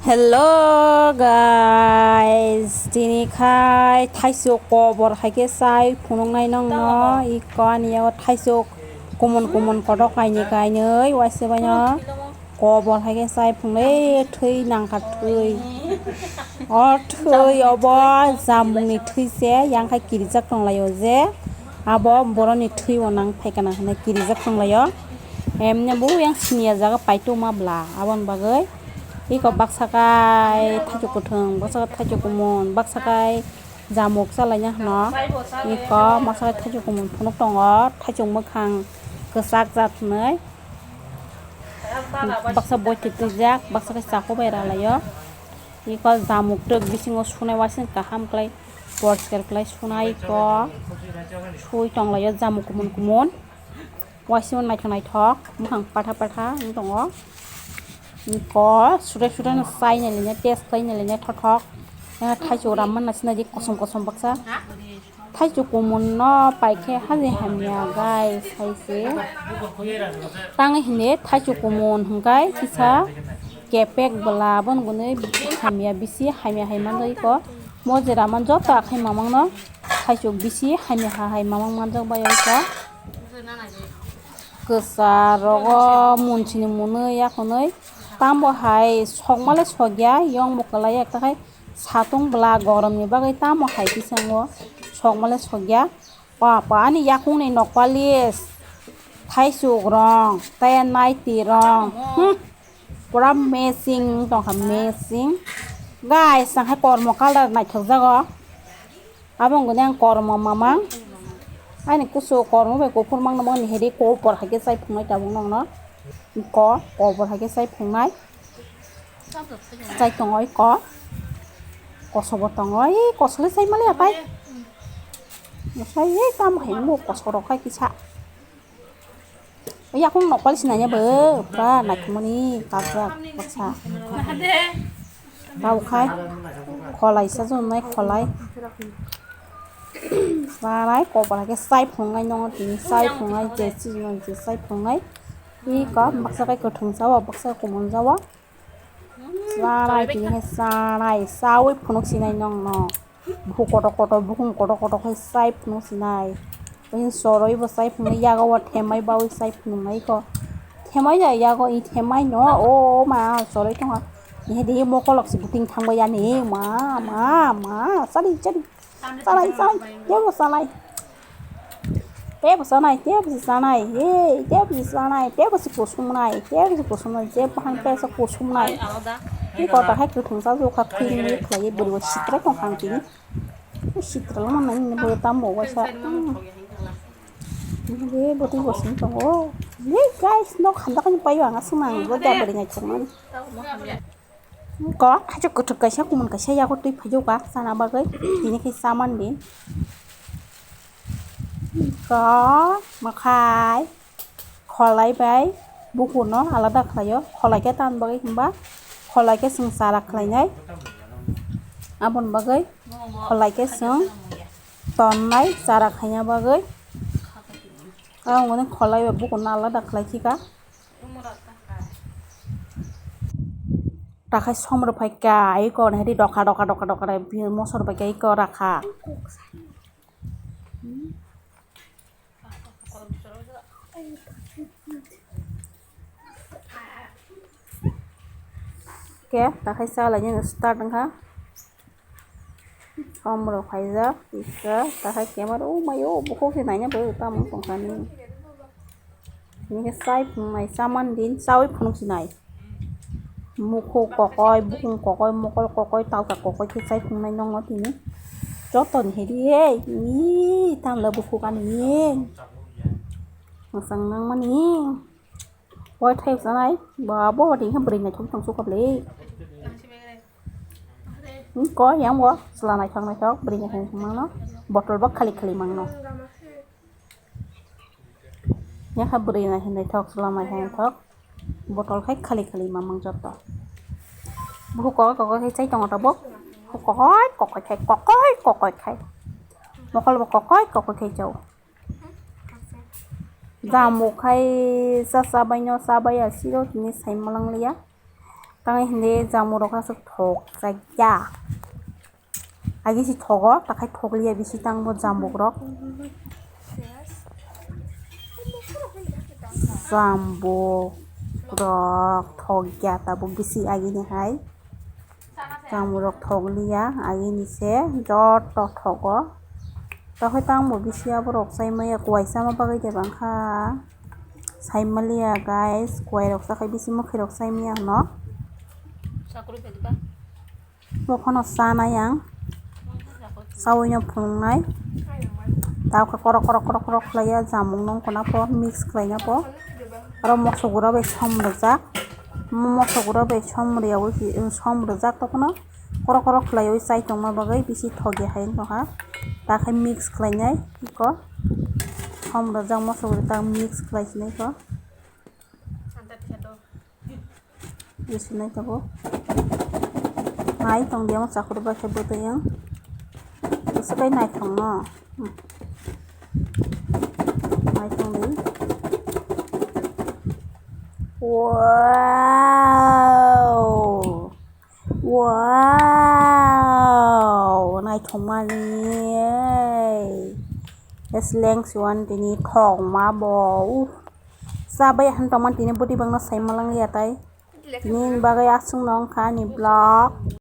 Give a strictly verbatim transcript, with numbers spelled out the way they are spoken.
Hello guys, tini khai thaisuk kobor hai khe chai phunuknai nongno. Iko ani yago thaisuk kumun kumun kotok kainwi kainwi waisa baino kobor hai khe chai phunuknai, thwi nangkha thwi. O thwi obo jamungni thwi se, yang khai kirijak tonglaio je abo boroni thwi o nang phaikana hwnwi kirijak tonglaio. Emne bo yang siniya jaga paitoma bla aboni bagwi. Iko baksa kai thaichuk kwthwng, baksa kai thaichuk kumun, baksa kai jamuk chalaina hwno. Iko baksa kai thaichuk kumun phunuk tongo, thaichuk mwkhang kwchak jat hwnwi. Baksa boithi twijak, baksa kai chakhubai ralaio. Iko jamuk twk bisingo sunai uaising kaham klai, poriskar klai sunai iko sui tonglaio jamuk kumun kumun. Waisimo naithok naithok, mwkhang patha patha wng tongo. Iko sudai sudai no chai nai le, test khlai nai le, thotho. Thaichuk ram manna sina di kosom kosom baksa. Thaichuk kumun no pai khe haji hamya guys, hai se. Tang hine thaichuk kumun hwnkhe kisa kepek bwla, aboni gwnwi hamya bisi hamya hai manjak iko. Mo jera man joto akhai mamang no thaichuk bisi hamya ha hai mamang manjak bai iko. Kwchar rogo munsini mwnwi yakhunwi tambo hai sokmale sokya, yongbo kwlai ekta khai satung bwla goromni bagwi tamo hai tisango sokmale sokya. Pa pa ani yakungni nokpalis thaisuk rong tei naiti rong. Hmm. Pura matching tongkha, matching. Guys, ang hai kormo colour naithok jago. Abo wngkha ang kormo mamang. Ani kusu kormo bai kuphur mangno mani hedi kobor hai khe chai phungnai tabuk nongno. Ko, kobor hai khe chai phungnai. Chai tongo iko. Kosobo tongo, ei kosole chai mali atai. Sai ei tamo hai mo kosorok hai kisa. Yakung nokpal sinanya bo, pura naithokmani kabjak baksa. Tabo khai kholai sajonnai kholai. Sanai kobor hai khe chai phunuknai nongo tini, chai phunuknai je chini je chai phunuknai. Iko baksa khai kwthwng jago, baksa khai kumun jago. Sanai tini hai sanai, saui phunuk sinai nongno. Bukhuk kotor kotor, bukhung kotor kotor khai sai phunuk sinai. Ohin soroi bo sai phunuk, yago o themai baui sai phunuk nai ko. Themai ya yago i themai no, o ma soroi tongo. Ihe di mokolok si buting thangbai yani, ma, ma, ma, sari, sari. Sanai, sanai, tebo sanai. Tebo sanai, tebo si sanai, hey, tebo si sanai, tebo si kusumnai, tebo si kusumnai, je bahang tebo si kusumnai. Ni kota hai kwthwng sa jokha khwini khlai bwrwi sitra tong khang tini. Sitra lama nai ni bo tambo waisa. Ni bo twi bo sing tongo. Ni guys, nok hamda kani payo ang aswk nang bo da bwrwi nai chongmani. Ko, hachu kuthuk kaisa, kumun kaisa yago twi phaijago ka, chana bagwi. Tini khe chaman din. Ko, mwkhai, kholai bai, bukurno alada khlaio. Kholai khe tamni bagwi hwnba, kholai khe chwng chara khlainai. Aboni bagwi kholai khe chwng tonnai chara khaina bagwi. Aboni kholai bai bukurno alada khlai khika. Takhai som rwphai kha, iko nahidi dokha, dokha, dokha, dokha, mosor bai kha, iko rakha. Khe, takhai sa lai nini start wngkha. Som rok phaijak, kisa, takhai camera, o mai o, bukhuk se naina bo, tamo tongkha ni. Tini khe chai phunuknai, chaman din, chaui phunuk sinai. Mukhuk kokoi, bukhung kokoi, mokol kokoi, tauta kokoi khe chai phunuknai nongo tini. Joto ni hedi, ei, ih, tamla bukhuk ani, ih. Mwchang nangmani. Boi thai sanai, ba, bo, bo, tini khe bwrwi naithok tong sukha le. Hmm, ko, yang bo, chwla naithok naithok, bwrwi naithok naithok mangno. Bottle bo khali khali mangno. Yang kha bwrwi naithok naithok, chwla naithok naithok. Bottle khai khali khali mamang joto. Bukhuk kokoi kokoi khai chai tongo tabuk. Kokoi kokoi khai, kokoi kokoi khai. Mokol bo kokoi kokoi khai chao. Jamuk khai cha cha baino cha baiya siro tini sai malang liya. Tang hindi jamurok aswk thok chaya. Agi si thogo, takhai thokliya bisi tangbo jambukrok. Jambukrok thokya tabuk bisi agini hai. Jamurok thokliya, agini se joto thogo. Takhai tangbo bisi aborok chaimaya kuwai sama bagwi de bangkha. Saimaliya guys, kuwairok chakhai bisi mwkhwirok chaimaya hwno. Bo phano chanai ang. Chaui no phunuknai. Tao khe korok korok korok korok khlaiya jamung no wngkha na po mix khlaina po. Aro moso gura bai som rijak. Moso gura bai som riyaui som rijak tokno. Korok korok khlaiwi chai tongma bagwi bisi thogi hai wngkha. Ta khe mix khlainai iko. Som rijak moso gura ta mix khlai sinai ko. Bisinai tabuk. Nai tong dia mo chakur bai khe bwtwi ang. Bwswk kai naithok no. Hmm. Nai tong di. Wow. Wow. Naithok mani. Sleng suan tini thok ma bo. Uh. Chabai han tongma tini bwtwi bangno sai malang ya tai. Nini bagwi aswk no wngkha ani vlog.